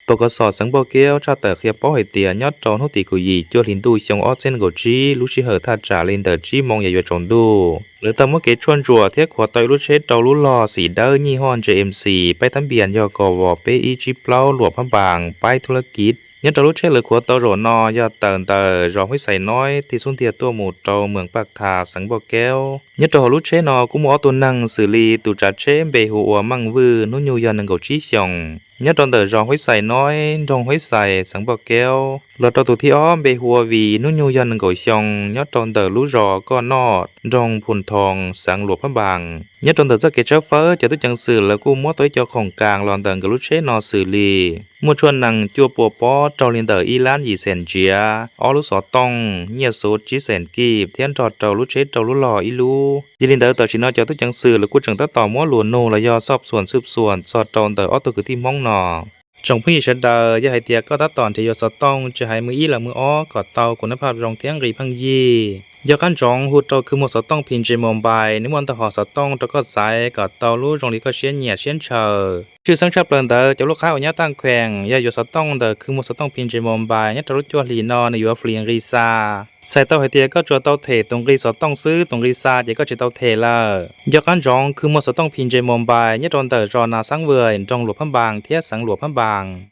Pos Kos Xos xeev Npauj Kaub tshaj tawm qhia paub hais tias nyob rau hnub tim kaum yim cuaj hli ntuj xyoo ob txhiab nees nkaum tsib lub sij hawm thaj tsam li ntawm tsib moos yav yuav tsaus ntuj, lawv tau muab kev tshuaj ntsuam thiab khuav tau ib lub tsheb rau lub log xim dawb nyij hoj J M C paib thab npias yog kos vos peb ib tsib plaub luam phab npas paib thuj lab kiv. Nyob rau lub tsheb lawv khuav tau zaum no yog tawm ntawm zos Huib Xais Noib thiaj xub ntiag tuaj mus rau moos Paj Thas xeev Npauj Kaub. Nyob rau hauv lub tsheb no kuj muaj ob tug neeg xws li tus tsav tsheb npe hu ua Meej Vwj hnub nyoog yog nees nkaum tsib xyoos, nyob rau ntawm zos Huib Xais Noib nroog Huib Xais xeev Npauj Kaub, los rau tus thib ob npe hu ua Vim hnub nyoog yog nees nkaum xyoo nyob rau ntawm lub zos Koj Noj nroog Phus Thoos xeev Luam Phab Npas. Nyob rau ntawm txoj kev tshawb fawb cov tub ceev xwm lawv kuj muab tau ib co khoom kas los ntawm nkawd lub tsheb no xws li muaj tshuaj nees cuaj puas pob raug li ntawm ib lab yim xees ntsiav, ob lub xov tooj, nyiaj xuv tsib xees kib thiab nrog rau lub tsheb rau lub log ib lub. Yog li ntawd tam sim no cov tub ceev xwm lawv kuj tseem tab tom muab luas nug los yog xoj xuas xwb xuas txog rau ntawm ob tug kwv tij Hmoob no. Tsoom phooj ywg sawv daws, yog hais tias koj tab tom nrhiav yuav xov tooj tsis hais mws ib los mws ob kom tau kuv nab phaj zoo thiab nqi pheej yig, yog qab ntsoov hu rau khw muag xov tooj P J Mobile, nws muaj ntau hom xov tooj rau koj xaiv kom tau lub zoo li koj siab nyiam siab ntshaw. Tshwj xeeb tshaj plaws ntawd cov lub qhab uas nyob taj khees yog yuav xov tooj ntawm khw muag xov tooj P J Mobile nyob rau lub cuaj hlis no nws yuav free nqi xa. Txhais tau hais tias koj tsuas tau them tus nqi xov tooj xwb, tus nqi xa ces koj tsis tau them lawm. Yog qab ntsoov khw muag xov tooj P J Mobile nyob rau ntawm zos Nas Xaab Vwm nroog Luam Phab Npas thiab xeev Luam Phab Npas.